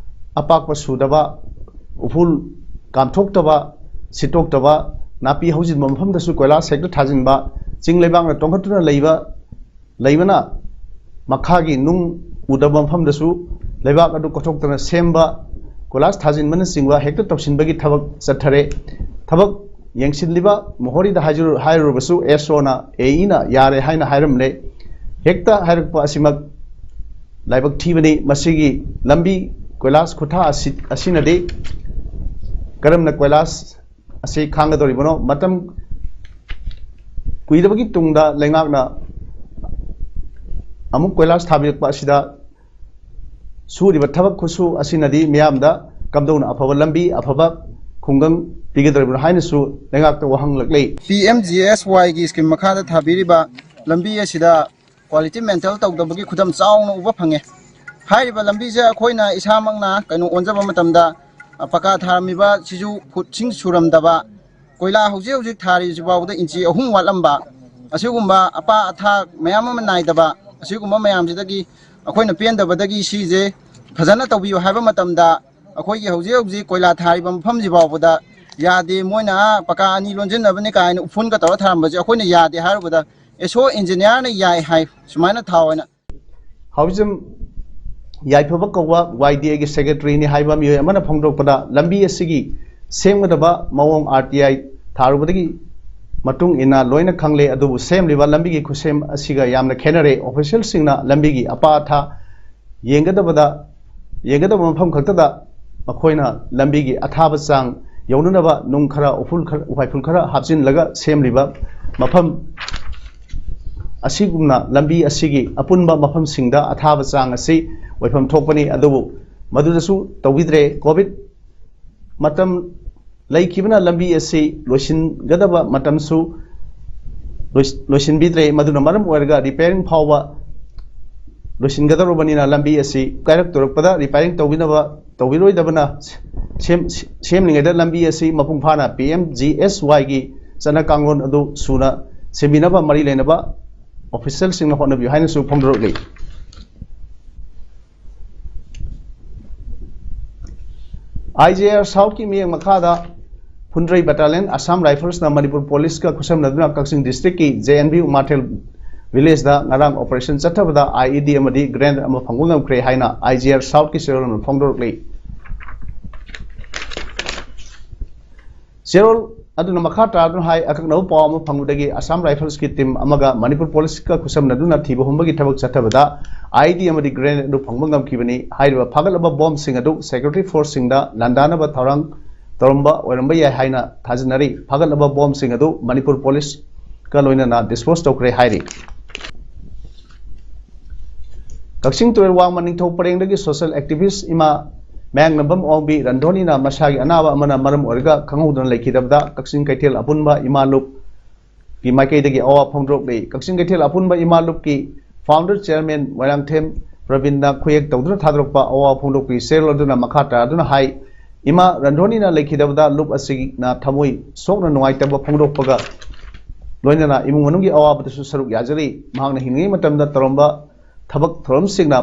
ꯑꯄꯥꯛꯄ ꯁꯨꯗꯕ, ꯎꯐꯨꯜ ꯀꯥꯝꯊꯣꯛꯇꯕ, ꯁꯤꯠꯇꯣꯛꯇꯕ, ꯅꯥꯄꯤ ꯍꯧꯖꯤꯟꯕ ꯃꯐꯝꯗꯁꯨ ꯀꯣꯏꯂꯥꯁ ꯍꯦꯛꯇ ꯊꯥꯖꯤꯟꯕ, ꯆꯤꯡ ꯂꯩꯕꯥꯛꯅ ꯇꯣꯡꯈꯠꯇꯨꯅ ꯂꯩꯕ, ꯂꯩꯕꯅ ꯃꯈꯥꯒꯤ ꯅꯨꯡ ꯎꯗꯕ ꯃꯐꯝꯗꯁꯨ ꯂꯩꯕꯥꯛ ꯑꯗꯨ ꯀꯣꯊꯣꯛꯇꯅ ꯁꯦꯝꯕ, ꯀꯣꯏꯂꯥꯁ ꯊꯥꯖꯤꯟꯕꯅꯆꯤꯡꯕ ꯍꯦꯛꯇ ꯇꯧꯁꯤꯟꯕꯒꯤ ꯊꯕꯛ ꯆꯠꯊꯔꯦ꯫ ꯊꯕꯛ ꯌꯦꯡꯁꯤꯜꯂꯤꯕ ꯃꯣꯍꯣꯔꯤꯗ ꯍꯥꯏꯖꯔꯨ-, ꯍꯥꯏꯔꯨꯔꯕꯁꯨ ꯑꯦꯁ ꯑꯣꯅ ꯑꯦ ꯏꯅ ꯌꯥꯔꯦ ꯍꯥꯏꯅ ꯍꯥꯏꯔꯝꯂꯦ꯫ ꯍꯦꯛꯇ ꯍꯥꯏꯔꯛꯄ ꯑꯁꯤꯃꯛ ꯂꯥꯏꯕꯛ ꯊꯤꯕꯅꯤ꯫ ꯃꯁꯤꯒꯤ ꯂꯝꯕꯤ ꯀꯣꯏꯂꯥꯁ ꯈꯨꯊꯥ ꯑꯁꯤ, ꯑꯁꯤꯅꯗꯤ ꯀꯔꯝꯅ ꯀꯣꯏꯂꯥꯁ ꯑꯁꯤ ꯈꯥꯡꯒꯗꯧꯔꯤꯕꯅꯣ? ꯃꯇꯝ ꯀꯨꯏꯔꯕꯒꯤ ꯇꯨꯡꯗ ꯂꯩꯉꯥꯛꯅ ꯑꯃꯨꯛ ꯀꯣꯏꯂꯥꯁ ꯊꯥꯕꯤꯔꯛꯄ ꯑꯁꯤꯗ ꯁꯨꯔꯤꯕ ꯊꯕꯛ ꯈꯨꯠꯁꯨ ꯑꯁꯤꯅꯗꯤ ꯃꯤꯌꯥꯝꯗ ꯀꯝꯗꯧꯅ ꯑꯐꯕ ꯂꯝꯕꯤ, ꯑꯐꯕ ꯈꯨꯡꯒꯪ ꯄꯤꯒꯗꯧꯔꯤꯕꯅꯣ ꯍꯥꯏꯅꯁꯨ ꯂꯩꯉꯥꯛꯇ ꯋꯥꯍꯪꯂꯛꯂꯤ꯫ ꯄꯤ ꯑꯦꯝ ꯖꯤ ꯑꯦꯁ ꯋꯥꯏꯒꯤ ꯁ꯭ꯀꯤꯝ ꯃꯈꯥꯗ ꯊꯥꯕꯤꯔꯤꯕ ꯂꯝꯕꯤ ꯑꯁꯤꯗ ꯀ꯭ꯋꯥꯂꯤꯇꯤ ꯃꯦꯟꯇꯦꯟ ꯇꯧꯗꯕꯒꯤ ꯈꯨꯗꯝ ꯆꯥꯎꯅ ꯎꯕ ꯐꯪꯉꯦ꯫ ꯍꯥꯏꯔꯤꯕ ꯂꯝꯕꯤꯁꯦ ꯑꯩꯈꯣꯏꯅ ꯏꯁꯥꯃꯛꯅ ꯀꯩꯅꯣ ꯑꯣꯟꯖꯕ ꯃꯇꯝꯗ, ꯑ, ꯄꯀꯥ ꯊꯥꯔꯝꯃꯤꯕ ꯁꯤꯁꯨ ꯐꯨꯠꯁꯤꯡ ꯁꯨꯔꯝꯗꯕ, ꯀꯣꯏꯂꯥ ꯍꯧꯖꯤꯛ ꯍꯧꯖꯤꯛ ꯊꯥꯔꯤꯁꯤ ꯐꯥꯎꯕꯗ ꯏꯟꯆꯤ ꯑꯍꯨꯝ ꯋꯥꯠꯂꯝꯕ, ꯑꯁꯤꯒꯨꯝꯕ ꯑꯄꯥ ꯑꯊꯥ ꯃꯌꯥꯝ ꯑꯃ ꯅꯥꯏꯗꯕ, ꯑꯁꯤꯒꯨꯝꯕ ꯃꯌꯥꯝꯁꯤꯗꯒꯤ ꯑꯩꯈꯣꯏꯅ ꯄꯦꯟꯗꯕꯗꯒꯤ ꯁꯤꯁꯦ ꯐꯖꯅ ꯇꯧꯕꯤꯌꯨ ꯍꯥꯏꯕ ꯃꯇꯝꯗ, ꯑꯩꯈꯣꯏꯒꯤ ꯍꯧꯖꯤꯛ ꯍꯧꯖꯤꯛ ꯀꯣꯏꯂꯥ ꯊꯥꯔꯤꯕ ꯃꯐꯝꯁꯤ ꯐꯥꯎꯕꯗ ꯌꯥꯗꯦ, ꯃꯣꯏꯅ, ꯑꯥ, ꯄꯀꯥ ꯑꯅꯤ ꯂꯣꯟꯁꯤꯟꯅꯕꯅꯤ ꯀꯥꯏꯅ ꯎꯐꯨꯟꯒ ꯇꯧꯔ ꯊꯥꯔꯝꯕꯁꯦ ꯑꯩꯈꯣꯏꯅ ꯌꯥꯗꯦ ꯍꯥꯏꯔꯨꯕꯗ, ꯑꯦꯁ ꯑꯣ ꯏꯟꯖꯤꯅꯤꯌꯥꯔꯅ ꯌꯥꯏ ꯍꯥꯏ, ꯁꯨꯃꯥꯏꯅ ꯊꯥꯎ ꯍꯥꯏꯅ꯫ ꯍꯧꯖꯤꯛ ꯌꯥꯏꯐꯕ ꯀꯧꯕ ꯋꯥꯏ ꯗꯤ ꯑꯦꯒꯤ ꯁꯦꯀ꯭ꯔꯦꯇꯔꯤꯅꯤ ꯍꯥꯏꯕ ꯃꯤꯑꯣꯏ ꯑꯃꯅ ꯐꯣꯡꯗꯣꯔꯛꯄꯗ, ꯂꯝꯕꯤ ꯑꯁꯤꯒꯤ ꯁꯦꯝꯒꯗꯕ ꯃꯑꯣꯡ ꯑꯥꯔ ꯇꯤ ꯑꯥꯏ ꯊꯥꯔꯨꯕꯗꯒꯤ ꯃꯇꯨꯡ ꯏꯟꯅ ꯂꯣꯏꯅ ꯈꯪꯂꯦ, ꯑꯗꯨꯕꯨ ꯁꯦꯝꯂꯤꯕ ꯂꯝꯕꯤꯒꯤ ꯈꯨꯠꯁꯦꯝ ꯑꯁꯤꯒ ꯌꯥꯝꯅ ꯈꯦꯠꯅꯔꯦ꯫ ꯑꯣꯐꯤꯁꯤꯌꯦꯜꯁꯤꯡꯅ ꯂꯝꯕꯤꯒꯤ ꯑꯄꯥ ꯑꯊꯥ ꯌꯦꯡꯒꯗꯕꯗ, ꯌꯦꯡꯒꯗꯕ ꯃꯐꯝ ꯈꯛꯇꯗ ꯃꯈꯣꯏꯅ ꯂꯝꯕꯤꯒꯤ ꯑꯊꯥꯕ ꯆꯥꯡ ꯌꯧꯅꯅꯕ ꯅꯨꯡ ꯈꯔ, ꯎꯐꯨꯜ ꯈꯔ, ꯎꯐꯥꯏꯐꯨꯜ ꯈꯔ ꯍꯥꯞꯆꯤꯜꯂꯒ ꯁꯦꯝꯂꯤꯕ ꯃꯐꯝ ꯑꯁꯤꯒꯨꯝꯅ ꯂꯝꯕꯤ ꯑꯁꯤꯒꯤ ꯑꯄꯨꯟꯕ ꯃꯐꯝꯁꯤꯡꯗ ꯑꯊꯥꯕ ꯆꯥꯡ ꯑꯁꯤ ꯑꯣꯏꯐꯝ ꯊꯣꯛꯄꯅꯤ꯫ ꯑꯗꯨꯕꯨ ꯃꯗꯨꯗꯁꯨ ꯇꯧꯕꯤꯗ꯭ꯔꯦ꯫ ꯀꯣꯚꯤꯗ ꯃꯇꯝ ꯂꯩꯈꯤꯕꯅ ꯂꯝꯕꯤ ꯑꯁꯤ ꯂꯣꯏꯁꯤꯟꯒꯗꯕ ꯃꯇꯝꯁꯨ ꯂꯣꯏꯁ-, ꯂꯣꯏꯁꯤꯟꯕꯤꯗ꯭ꯔꯦ꯫ ꯃꯗꯨꯅ ꯃꯔꯝ ꯑꯣꯏꯔꯒ ꯔꯤꯄꯦꯌꯔꯤꯡ ꯐꯥꯎꯕ ꯂꯣꯏꯁꯤꯟꯒꯗꯧꯔꯕꯅꯤꯅ ꯂꯝꯕꯤ ꯑꯁꯤ ꯀꯥꯏꯔꯛ ꯇꯧꯔꯛꯄꯗ ꯔꯤꯄꯦꯌꯔꯤꯡ ꯇꯧꯕꯤꯅꯕ, ꯇꯧꯕꯤꯔꯣꯏꯗꯕꯅ ꯁꯦꯝ-, ꯁꯦꯝꯂꯤꯉꯩꯗ ꯂꯝꯕꯤ ꯑꯁꯤ ꯃꯄꯨꯡ ꯐꯥꯅ ꯄꯤ ꯑꯦꯝ ꯖꯤ ꯑꯦꯁ ꯋꯥꯏꯒꯤ ꯆꯠꯅ ꯀꯥꯡꯂꯣꯟ ꯑꯗꯨ ꯁꯨꯅ ꯁꯦꯝꯕꯤꯅꯕ ꯃꯔꯤ ꯂꯩꯅꯕ ꯑꯣꯐꯤꯁꯤꯌꯦꯜꯁꯤꯡꯅ ꯍꯣꯠꯅꯕꯤꯌꯨ ꯍꯥꯏꯅꯁꯨ ꯐꯣꯡꯗꯣꯔꯛꯂꯤ꯫ ꯑꯥꯏ ꯖꯤ ꯑꯥꯔ ꯁꯥꯎꯠꯀꯤ ꯃꯤꯠꯌꯦꯡ ꯃꯈꯥꯗ ꯐꯨꯟꯗ꯭ꯔꯩ ꯕꯠꯇꯥꯂꯤꯌꯟ ꯑꯁꯥꯝ ꯔꯥꯏꯐꯜꯁꯅ ꯃꯅꯤꯄꯨꯔ ꯄꯨꯂꯤꯁꯀ ꯈꯨꯠꯁꯝꯅꯗꯨꯅ ꯀꯛꯆꯤꯡ ꯗꯤꯁꯇ꯭ꯔꯤꯛꯀꯤ ꯖꯦ ꯑꯦꯟ ꯚꯤ ꯎꯃꯥꯊꯦꯜ ꯚꯤꯂꯦꯖꯗ ꯉꯔꯥꯡ ꯑꯣꯄꯔꯦꯁꯟ ꯆꯠꯊꯕꯗ ꯑꯥꯏ ꯏ ꯗꯤ ꯑꯃꯗꯤ ꯒ꯭ꯔꯦꯅꯦꯗ ꯑꯃ ꯐꯪꯕ ꯉꯝꯈ꯭ꯔꯦ ꯍꯥꯏꯅ ꯑꯥꯏ ꯖꯤ ꯑꯥꯔ ꯁꯥꯎꯠꯀꯤ ꯆꯦꯔꯣꯜ ꯑꯃꯅ ꯐꯣꯡꯗꯣꯔꯛꯂꯤ꯫ ꯆꯦꯔꯣꯜ ꯑꯗꯨꯅ ꯃꯈꯥ ꯇꯥꯗꯨꯅ ꯍꯥꯏ, ꯑꯀꯛꯅꯕ ꯄꯥꯎ ꯑꯃ ꯐꯪꯕꯗꯒꯤ ꯑꯁꯥꯝ ꯔꯥꯏꯐꯜꯁꯀꯤ ꯇꯤꯝ ꯑꯃꯒ ꯃꯅꯤꯄꯨꯔ ꯄꯨꯂꯤꯁꯀ ꯈꯨꯠꯁꯝꯅꯗꯨꯅ ꯊꯤꯕ ꯍꯨꯝꯕꯒꯤ ꯊꯕꯛ ꯆꯠꯊꯕꯗ ꯑꯥꯏ ꯏ ꯗꯤ ꯑꯃꯗꯤ ꯒ꯭ꯔꯦꯅꯦꯗ ꯑꯗꯨ ꯐꯪꯕ ꯉꯝꯈꯤꯕꯅꯤ꯫ ꯍꯥꯏꯔꯤꯕ ꯐꯥꯒꯠꯂꯕ ꯕꯣꯝꯁꯤꯡ ꯑꯗꯨ ꯁꯦꯀ꯭ꯌꯨꯔꯤꯇꯤ ꯐꯣꯔꯁꯁꯤꯡꯗ ꯂꯥꯟꯗꯥꯅꯕ ꯊꯧꯔꯥꯡ ꯇꯧꯔꯝꯕ ꯑꯣꯏꯔꯝꯕ ꯌꯥꯏ ꯍꯥꯏꯅ ꯊꯥꯖꯅꯔꯤ꯫ ꯐꯥꯒꯠꯂꯕ ꯕꯣꯝꯁꯤꯡ ꯑꯗꯨ ꯃꯅꯤꯄꯨꯔ ꯄꯨꯂꯤꯁꯀ ꯂꯣꯏꯅꯅ ꯗꯤꯁꯄꯣꯖ ꯇꯧꯈ꯭ꯔꯦ ꯍꯥꯏꯔꯤ꯫ ꯀꯛꯆꯤꯡ ꯇꯨꯔꯦꯜ ꯋꯥꯡꯃ ꯅꯤꯡꯊꯧ ꯄꯔꯦꯡꯗꯒꯤ ꯁꯣꯁꯤꯌꯦꯜ ꯑꯦꯛꯇꯤꯚꯤꯁ ꯏꯃꯥ ꯃꯌꯥꯡꯂꯝꯕꯝ ꯑꯋꯥꯡꯕꯤ ꯔꯟꯙꯣꯅꯤꯅ ꯃꯁꯥꯒꯤ ꯑꯅꯥꯕ ꯑꯃꯅ ꯃꯔꯝ ꯑꯣꯏꯔꯒ ꯈꯪꯍꯧꯗꯅ ꯂꯩꯈꯤꯗꯕꯗ ꯀꯛꯆꯤꯡ ꯀꯩꯊꯦꯜ ꯑꯄꯨꯟꯕ ꯏꯃꯥ ꯂꯨꯞꯀꯤ ꯃꯥꯏꯀꯩꯗꯒꯤ ꯑꯋꯥꯕ ꯐꯣꯡꯗꯣꯔꯛꯂꯤ꯫ ꯀꯛꯆꯤꯡ ꯀꯩꯊꯦꯜ ꯑꯄꯨꯟꯕ ꯏꯃꯥ ꯂꯨꯞꯀꯤ ꯐꯥꯎꯟꯗꯔ ꯆꯤꯌꯔꯃꯦꯟ ꯃꯣꯏꯔꯥꯡꯊꯦꯝ ꯄ꯭ꯔꯕꯤꯟꯅ ꯈꯨꯌꯦꯛ ꯇꯧꯗꯨꯅ ꯊꯥꯗꯣꯔꯛꯄ ꯑꯋꯥꯕ ꯐꯣꯡꯗꯣꯛꯄꯒꯤ ꯆꯦꯔꯣꯜ ꯑꯗꯨꯅ ꯃꯈꯥ ꯇꯥꯔꯗꯨꯅ ꯍꯥꯏ, ꯏꯃꯥ ꯔꯟꯙꯣꯅꯤꯅ ꯂꯩꯈꯤꯗꯕꯗ ꯂꯨꯞ ꯑꯁꯤꯅ ꯊꯃꯣꯏ ꯁꯣꯛꯅ ꯅꯨꯡꯉꯥꯏꯇꯕ ꯐꯣꯡꯗꯣꯛꯄꯒ ꯂꯣꯏꯅꯅ ꯏꯃꯨꯡ ꯃꯅꯨꯡꯒꯤ ꯑꯋꯥꯕꯗꯁꯨ ꯁꯔꯨꯛ ꯌꯥꯖꯔꯤ꯫ ꯃꯍꯥꯛꯅ ꯍꯤꯡꯂꯤꯉꯩ ꯃꯇꯝꯗ ꯇꯧꯔꯝꯕ ꯊꯕꯛ ꯊꯧꯔꯝꯁꯤꯡꯅ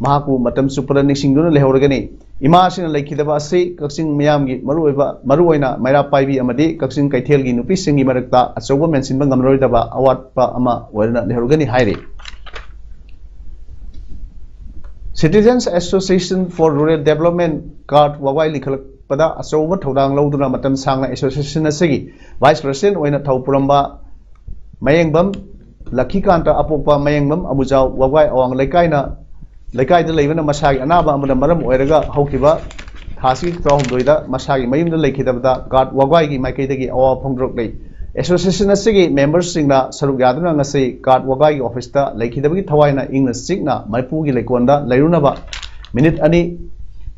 ꯃꯍꯥꯛꯄꯨ ꯃꯇꯝ ꯆꯨꯞꯄꯗ ꯅꯤꯡꯁꯤꯡꯗꯨꯅ ꯂꯩꯍꯧꯔꯒꯅꯤ꯫ ꯏꯃꯥꯁꯤꯅ ꯂꯩꯈꯤꯗꯕ ꯑꯁꯤ ꯀꯛꯆꯤꯡ ꯃꯤꯌꯥꯝꯒꯤ ꯃꯔꯨꯑꯣꯏꯕ, ꯃꯔꯨꯑꯣꯏꯅ ꯃꯩꯔꯥ ꯄꯥꯏꯕꯤ ꯑꯃꯗꯤ ꯀꯛꯆꯤꯡ ꯀꯩꯊꯦꯜꯒꯤ ꯅꯨꯄꯤꯁꯤꯡꯒꯤ ꯃꯔꯛꯇ ꯑꯆꯧꯕ ꯃꯦꯟꯁꯤꯟꯕ ꯉꯝꯂꯔꯣꯏꯗꯕ ꯑꯋꯥꯠꯄ ꯑꯃ ꯑꯣꯏꯗꯨꯅ ꯂꯩꯍꯧꯔꯒꯅꯤ ꯍꯥꯏꯔꯤ꯫ Citizens Association for Rural Development, ꯀꯥꯔꯠ, ꯋꯥꯒꯥꯏ ꯂꯤꯡꯈꯠꯂꯛꯄꯗ ꯑꯆꯧꯕ ꯊꯧꯗꯥꯡ ꯂꯧꯗꯨꯅ ꯃꯇꯝ ꯁꯥꯡꯅ ꯑꯦꯁꯣꯁꯤꯌꯦꯁꯟ ꯑꯁꯤꯒꯤ ꯚꯥꯏꯁ ꯄ꯭ꯔꯁꯤꯗꯦꯟ ꯑꯣꯏꯅ ꯊꯧ ꯄꯨꯔꯝꯕ ꯃꯌꯦꯡꯕꯝ ꯂꯛꯈꯤꯀꯥꯟꯇ ꯑꯄꯣꯛꯄ ꯃꯌꯦꯡꯕꯝ ꯑꯃꯨꯖꯥꯎ ꯋꯥꯒꯥꯏ ꯑꯋꯥꯡ ꯂꯩꯀꯥꯏꯅ, ꯂꯩꯀꯥꯏꯗ ꯂꯩꯕꯅ ꯃꯁꯥꯒꯤ ꯑꯅꯥꯕ ꯑꯃꯅ ꯃꯔꯝ ꯑꯣꯏꯔꯒ ꯍꯧꯈꯤꯕ ꯊꯥꯁꯤ ꯇꯔꯥꯍꯨꯝꯗꯣꯏꯗ ꯃꯁꯥꯒꯤ ꯃꯌꯨꯝꯗ ꯂꯩꯈꯤꯗꯕꯗ ꯀꯥꯔꯠ ꯋꯥꯒꯥꯏꯒꯤ ꯃꯥꯏꯀꯩꯗꯒꯤ ꯑꯋꯥꯕ ꯐꯣꯡꯗꯣꯔꯛꯂꯤ꯫ ꯑꯦꯁꯣꯁꯤꯌꯦꯁꯟ ꯑꯁꯤꯒꯤ ꯃꯦꯝꯕꯔꯁꯤꯡꯅ ꯁꯔꯨꯛ ꯌꯥꯗꯨꯅ ꯉꯁꯤ ꯀꯥꯔꯠ ꯋꯥꯒꯥꯏꯒꯤ ꯑꯣꯐꯤꯁꯇ ꯂꯩꯈꯤꯗꯕꯒꯤ ꯊꯋꯥꯏꯅ ꯏꯪꯅ ꯆꯤꯛꯅ ꯃꯩꯐꯨꯒꯤ ꯂꯩꯀꯣꯜꯗ ꯂꯩꯔꯨꯅꯕ ꯃꯤꯅꯤꯠ ꯑꯅꯤ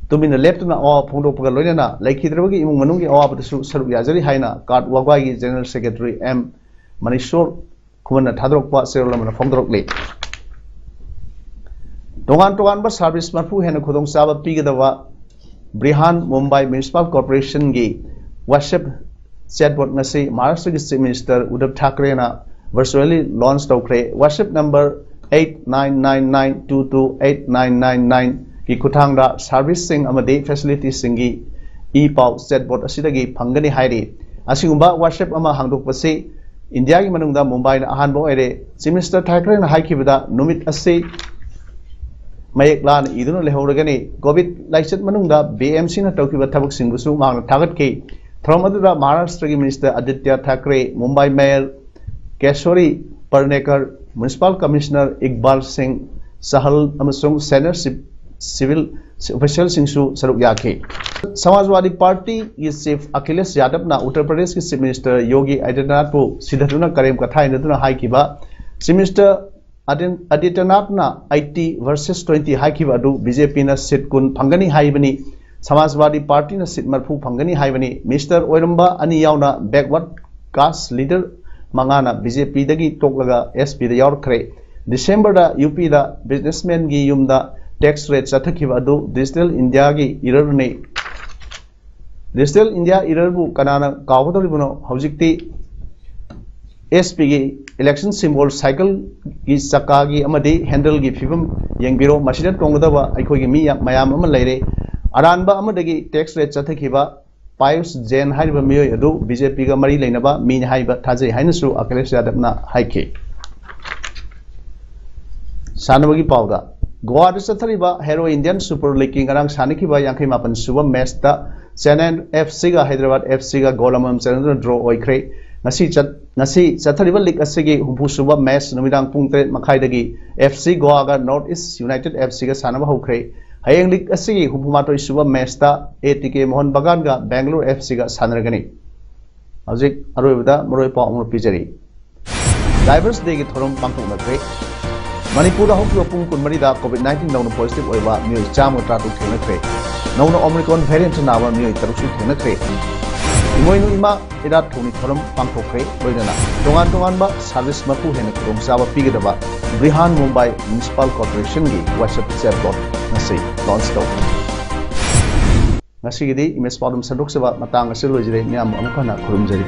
ꯇꯨꯃꯤꯟꯅ ꯂꯦꯞꯇꯨꯅ ꯑꯋꯥꯕ ꯐꯣꯡꯗꯣꯛꯄꯒ ꯂꯣꯏꯅꯅ ꯂꯩꯈꯤꯗ꯭ꯔꯕꯒꯤ ꯏꯃꯨꯡ ꯃꯅꯨꯡꯒꯤ ꯑꯋꯥꯕꯗꯁꯨ ꯁꯔꯨꯛ ꯌꯥꯖꯔꯤ ꯍꯥꯏꯅ ꯀꯥꯔꯠ ꯋꯥꯒꯥꯏꯒꯤ ꯖꯦꯅꯔꯦꯜ ꯁꯦꯀ꯭ꯔꯦꯇꯔꯤ ꯑꯦꯝ ꯃꯅꯤꯁꯣꯔ ꯈꯨꯃꯟꯅ ꯊꯥꯗꯣꯔꯛꯄ ꯆꯦꯔꯣꯜ ꯑꯃꯅ ꯐꯣꯡꯗꯣꯔꯛꯂꯤ꯫ ꯇꯣꯉꯥꯟ ꯇꯣꯉꯥꯟꯕ ꯁꯥꯔꯚꯤꯁ ꯃꯔꯐꯨ ꯍꯦꯟꯅ ꯈꯨꯗꯣꯡꯆꯥꯕ ꯄꯤꯒꯗꯕ ꯕ꯭ꯔꯤꯍꯥꯟ ꯃꯨꯝꯕꯥꯏ ꯃ꯭ꯌꯨꯅꯤꯁꯤꯄꯥꯜ ꯀꯣꯔꯄꯣꯔꯦꯁꯟꯒꯤ WhatsApp ꯆꯦꯠꯕꯣꯠ ꯉꯁꯤ ꯃꯍꯥꯔꯥꯁꯇ꯭ꯔꯒꯤ ꯆꯤꯐ ꯃꯤꯅꯤꯁꯇꯔ ꯎꯗꯕ ꯊꯥꯀ꯭ꯔꯦꯅ ꯚꯔꯆꯨꯋꯦꯜꯂꯤ ꯂꯣꯟꯆ ꯇꯧꯈ꯭ꯔꯦ꯫ WhatsApp number eight nine nine nine two two eight nine nine ꯅꯥꯏꯟꯒꯤ ꯈꯨꯠꯊꯥꯡꯗ ꯁꯥꯔꯚꯤꯁꯁꯤꯡ ꯑꯃꯗꯤ ꯐꯦꯁꯤꯂꯤꯇꯤꯁꯤꯡꯒꯤ ꯏ ꯄꯥꯎ ꯆꯦꯠꯕꯣꯠ ꯑꯁꯤꯗꯒꯤ ꯐꯪꯒꯅꯤ ꯍꯥꯏꯔꯤ꯫ ꯑꯁꯤꯒꯨꯝꯕ WhatsApp ꯑꯃ ꯍꯥꯡꯗꯣꯛꯄꯁꯤ ꯏꯟꯗꯤꯌꯥꯒꯤ ꯃꯅꯨꯡꯗ ꯃꯨꯝꯕꯥꯏꯅ ꯑꯍꯥꯟꯕ ꯑꯣꯏꯔꯦ꯫ ꯆꯤꯐ ꯃꯤꯅꯤꯁꯇꯔ ꯊꯥꯀ꯭ꯔꯦꯅ ꯍꯥꯏꯈꯤꯕꯗ ꯅꯨꯃꯤꯠ ꯑꯁꯤ ꯃꯌꯦꯛ ꯂꯥꯅ ꯏꯗꯨꯅ ꯂꯩꯍꯧꯔꯒꯅꯤ꯫ ꯀꯣꯚꯤꯗ ꯂꯥꯏꯆꯠ ꯃꯅꯨꯡꯗ BMCꯅ ꯇꯧꯈꯤꯕ ꯊꯕꯛꯁꯤꯡꯕꯨꯁꯨ ꯃꯍꯥꯛꯅ ꯊꯥꯒꯠꯈꯤ꯫ ꯊꯧꯔꯝ ꯑꯗꯨꯗ ꯃꯍꯥꯔꯥꯁꯇ꯭ꯔꯒꯤ minister Aditya Thackeray, Mumbai mayor Kishori Pednekar, municipal commissioner Iqbal Singh Chahal ꯑꯃꯁꯨꯡ ꯁꯦꯅꯤꯌꯔ ꯁꯤꯞ-, ꯁꯤꯚꯤꯜ ꯑꯣꯐꯤꯁꯤꯌꯦꯜꯁꯤꯡꯁꯨ ꯁꯔꯨꯛ ꯌꯥꯈꯤ꯫ ꯁꯃꯥꯖꯋꯥꯗꯤ ꯄꯥꯔꯇꯤꯒꯤ ꯆꯤꯐ ꯑꯈꯤꯂꯦꯁ ꯌꯥꯗꯕꯅ ꯎꯠꯇꯔ ꯄ꯭ꯔꯗꯦꯁꯀꯤ ꯆꯤꯐ ꯃꯤꯅꯤꯁꯇꯔ ꯌꯣꯒꯤ ꯑꯥꯗꯤꯇ꯭ꯌꯅꯥꯊꯄꯨ ꯁꯤꯙꯗꯨꯅ ꯀꯔꯦꯝ ꯀꯊꯥꯏꯅꯗꯨꯅ ꯍꯥꯏꯈꯤꯕ, ꯆꯤꯐ ꯃꯤꯅꯤꯁꯇꯔ ꯑꯗꯤꯟ-, ꯑꯥꯗꯤꯇ꯭ꯌꯅꯥꯊꯅ eighty versus twenty ꯍꯥꯏꯈꯤꯕ ꯑꯗꯨ BJPꯅ ꯁꯤꯠ ꯀꯨꯟ ꯐꯪꯒꯅꯤ ꯍꯥꯏꯕꯅꯤ, ꯁꯃꯥꯖꯋꯥꯗꯤ ꯄꯥꯔꯇꯤꯅ ꯁꯤꯠ ꯃꯔꯐꯨ ꯐꯪꯒꯅꯤ ꯍꯥꯏꯕꯅꯤ꯫ ꯃꯤꯅꯤꯁꯇꯔ ꯑꯣꯏꯔꯝꯕ ꯑꯅꯤ ꯌꯥꯎꯅ backward caste leader ꯃꯉꯥꯅ BJPꯗꯒꯤ ꯇꯣꯛꯂꯒ SPꯗ ꯌꯥꯎꯔꯛꯈ꯭ꯔꯦ꯫ ꯗꯤꯁꯦꯝꯕꯔꯗ UPꯗ ꯕꯤꯖꯤꯅꯦꯁꯃꯦꯟꯒꯤ ꯌꯨꯝꯗ tax raid ꯆꯠꯊꯈꯤꯕ ꯑꯗꯨ ꯗꯤꯖꯤꯇꯦꯜ ꯏꯟꯗꯤꯌꯥꯒꯤ ꯏꯔꯔꯅꯤ꯫ ꯗꯤꯖꯤꯇꯦꯜ ꯏꯟꯗꯤꯌꯥ ꯏꯔꯔꯕꯨ ꯀꯅꯥꯅ ꯀꯥꯎꯒꯗꯧꯔꯤꯕꯅꯣ? ꯍꯧꯖꯤꯛꯇꯤ SPꯒꯤ election symbol cycleꯒꯤ ꯆꯀꯥꯒꯤ ꯑꯃꯗꯤ handleꯒꯤ ꯐꯤꯕꯝ ꯌꯦꯡꯕꯤꯔꯣ꯫ ꯃꯁꯤꯗ ꯇꯣꯡꯒꯗꯕ ꯑꯩꯈꯣꯏꯒꯤ ꯃꯤ ꯌꯥꯝ, ꯃꯌꯥꯝ ꯑꯃ ꯂꯩꯔꯦ꯫ ꯑꯔꯥꯟꯕ ꯑꯃꯗꯒꯤ tax raid ꯆꯠꯊꯈꯤꯕ ꯄꯥꯌꯨꯁ ꯖꯦꯟ ꯍꯥꯏꯔꯤꯕ ꯃꯤꯑꯣꯏ ꯑꯗꯨ BJPꯒ ꯃꯔꯤ ꯂꯩꯅꯕ ꯃꯤꯅꯤ ꯍꯥꯏꯕ ꯊꯥꯖꯩ ꯍꯥꯏꯅꯁꯨ ꯑꯈꯤꯂꯦꯁ ꯌꯥꯗꯕꯅ ꯍꯥꯏꯈꯤ꯫ ꯁꯥꯟꯅꯕꯒꯤ ꯄꯥꯎꯗ, ꯒꯣꯋꯥꯗ ꯆꯠꯊꯔꯤꯕ ꯍꯦꯔꯣ ꯏꯟꯗꯤꯌꯟ ꯁꯨꯄꯔ ꯂꯤꯒꯀꯤ ꯉꯔꯥꯡ ꯁꯥꯟꯅꯈꯤꯕ ꯌꯥꯡꯈꯩ ꯃꯥꯄꯟ ꯁꯨꯕ ꯃꯦꯆꯇ ꯆꯦꯟꯅꯥꯏ FCꯒ ꯍꯥꯏꯗ꯭ꯔꯕꯥꯗ FCꯒ ꯒꯣꯜ ꯑꯃꯃꯝ ꯆꯟꯅꯗꯨꯅ draw ꯑꯣꯏꯈ꯭ꯔꯦ꯫ ꯉꯁꯤ ꯆꯠ-, ꯉꯁꯤ ꯆꯠꯊꯔꯤꯕ ꯂꯤꯒ ꯑꯁꯤꯒꯤ ꯍꯨꯝꯐꯨ ꯁꯨꯕ ꯃꯦꯆ ꯅꯨꯃꯤꯗꯥꯡ ꯄꯨꯡ ꯇꯔꯦꯠ ꯃꯈꯥꯏꯗꯒꯤ FC ꯒꯣꯋꯥꯒ North East United FCꯒ ꯁꯥꯟꯅꯕ ꯍꯧꯈ꯭ꯔꯦ꯫ ꯍꯌꯦꯡ ꯂꯤꯒ ꯑꯁꯤꯒꯤ ꯍꯨꯝꯐꯨ ꯃꯥꯊꯣꯏ ꯁꯨꯕ ꯃꯦꯆꯇ ATK ꯃꯣꯍꯟ ꯕꯒꯥꯟꯒ ꯕꯦꯡꯒꯂꯣꯔ FCꯒ ꯁꯥꯟꯅꯔꯒꯅꯤ꯫ ꯍꯧꯖꯤꯛ ꯑꯔꯣꯏꯕꯗ ꯃꯔꯨꯑꯣꯏ ꯄꯥꯎ ꯑꯃ ꯄꯤꯖꯔꯤ꯫ Divers Day ꯒꯤ ꯊꯧꯔꯝ ꯄꯥꯡꯊꯣꯛꯅꯈ꯭ꯔꯦ꯫ ꯃꯅꯤꯄꯨꯔꯗ ꯍꯧꯈꯤꯕ ꯄꯨꯡ ꯀꯨꯟꯃꯔꯤꯗ COVID nineteen ꯅꯧꯅ positive ꯑꯣꯏꯕ ꯃꯤꯑꯣꯏ ꯆꯥꯝꯃꯒ ꯇꯔꯥꯇꯔꯨꯛ ꯊꯦꯡꯅꯈ꯭ꯔꯦ꯫ ꯅꯧꯅ Omicron variant ꯅꯥꯕ ꯃꯤꯑꯣꯏ ꯇꯔꯨꯛꯁꯨ ꯊꯦꯡꯅꯈ꯭ꯔꯦ꯫ ꯏꯃꯣꯏꯅꯨ ꯏꯃꯥ ꯏꯔꯥꯠ ꯊꯧꯅꯤ ꯊꯧꯔꯝ ꯄꯥꯡꯊꯣꯛꯈ꯭ꯔꯦ꯫ ꯂꯣꯏꯅꯅ ꯇꯣꯉꯥꯟ ꯇꯣꯉꯥꯟꯕ service ꯃꯄꯨ ꯍꯦꯟꯅ ꯈꯨꯗꯣꯡꯆꯥꯕ ꯄꯤꯒꯗꯕ ꯕ꯭ꯔꯤꯍꯥꯟ ꯃꯨꯝꯕꯥꯏ Municipal Corporation ꯒꯤ WhatsApp chatbot ꯉꯁꯤ launch ꯇꯧꯈ꯭ꯔꯦ꯫ ꯉꯁꯤꯒꯤꯗꯤ ꯏꯃꯦꯖ ꯄꯥꯎꯗꯝ ꯁꯟꯗꯣꯛꯆꯕ ꯃꯇꯥꯡ ꯑꯁꯤ ꯂꯣꯏꯖꯔꯦ꯫ ꯃꯤꯌꯥꯝꯕꯨ ꯑꯃꯨꯛ ꯍꯟꯅ ꯈꯨꯔꯨꯝꯖꯔꯤ꯫